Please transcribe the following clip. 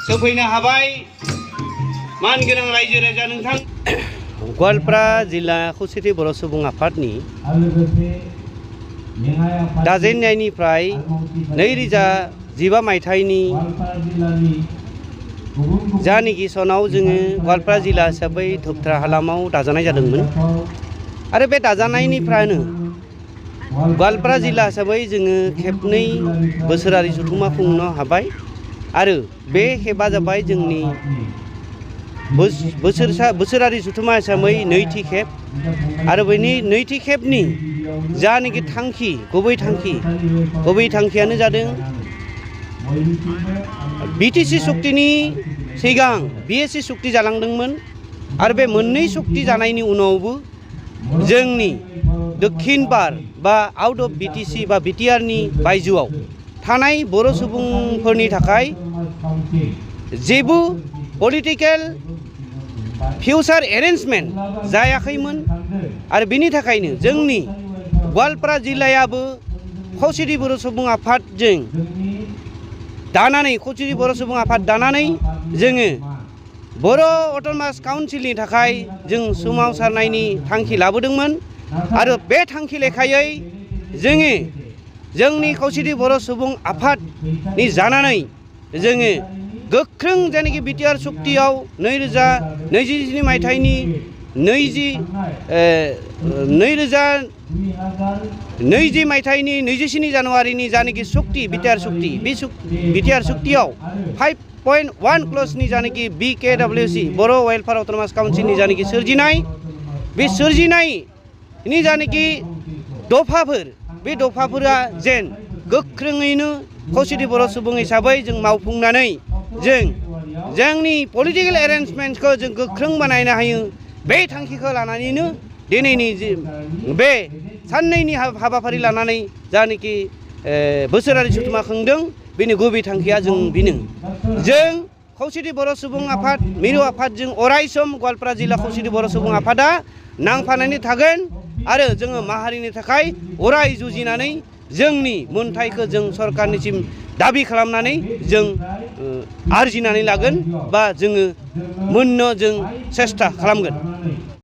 सफैनो हाबाय मानगोनां रायजो राजा नोंथां गवालपारा जिल्ला खौसेथि बर' सुबुं आफादनि दाजेननायनिफ्राय 2015 मायथाइनि जानिखि सनाव जोङो गवालपारा जिल्ला हिसाबै धोबथारा हालामाव दाजानाय जादोंमोन आरो बे दाजानायनिफ्रायनो गवालपारा जिल्ला हिसाबै जोङो खेबनै बोसोरारि जथुम्मा खुंनो हाबाय आरो बे खेबा जाबाय जोंनि बोसोरारि जथुम्मा हिसाबै नैथि खेब आरो बेनि नैथि खेबनि जानिखि थांखि गुबै थांखियानो जादों बिटिसि सुक्तिनि सिगां बिएसि सुक्ति जालांदोंमोन आरो बे मोननै सुक्ति जानायनि उनावबो जोंनि दक्षिण पार बा आउट अफ बिटिसि बा बिटिआरनि बायजोआव थानाय बर' सुबुंफोरनि थाखाय जेबो पलिटिकेल फिउचार एरेन्जमेन्ट जायाखैमोन आरो बिनि थाखायनो जोंनि गवालपारा जिल्लायाबो खौसेथि बर' सुबुं आफादजों दानानै खौसेथि बर' सुबुं आफाद दानानै जोङो बर' अट'नमास काउन्सिलनि थाखाय जों सोमावसारनायनि थांखि लाबोदोंमोन आरो बे थांखि लेखायै जोङो जोंनि खौसेथि बर' सुबुं आफादनि जानानै जोङो गोख्रों जायनाखि बिटिआर सुक्तियाव 2027 मायथाइनि 2020 मायथाइनि 27 जानुवारिनि जानिखि सुक्ति बिटिआर सुक्ति बे बिटिआर सुक्तियाव 5.1 क्लसनि जानिखि BKWC बर' वेलफेयार अट'नमास काउन्सिलनि जानिखि सोरजिनाय बे सोरजिनायनि जानिखि दफाफोर बे दफाफोरा जेन गोख्रोङैनो खौसेथि बर' सुबुं हिसाबै जों मावफुंनानै जों जोंनि पलिटिकेल एरेन्जमेन्टखौ जों गोख्रों बानायनो हायो बे थांखिखौ लानानैनो दिनैनि बे साननैनि हाबाफारि लानानै जानिखि बोसोरारि जथुम्मा खुंदों बेनि गुबै थांखिया जों बेनो जों खौसेथि बर' सुबुं आफाद मिरु आफादजों अरायसम गवालपारा जिल्ला खौसेथि बर' सुबुं आफादा नांफानानै थागोन आरो जोङो माहारिनि थाखाय अराय जुजिनानै जोंनि मोनथायखौ जों सरकारनिसिम दाबि खालामनानै जों आरजिनानै लागोन बा जोङो मोननो जों सेस्था खालामगोन।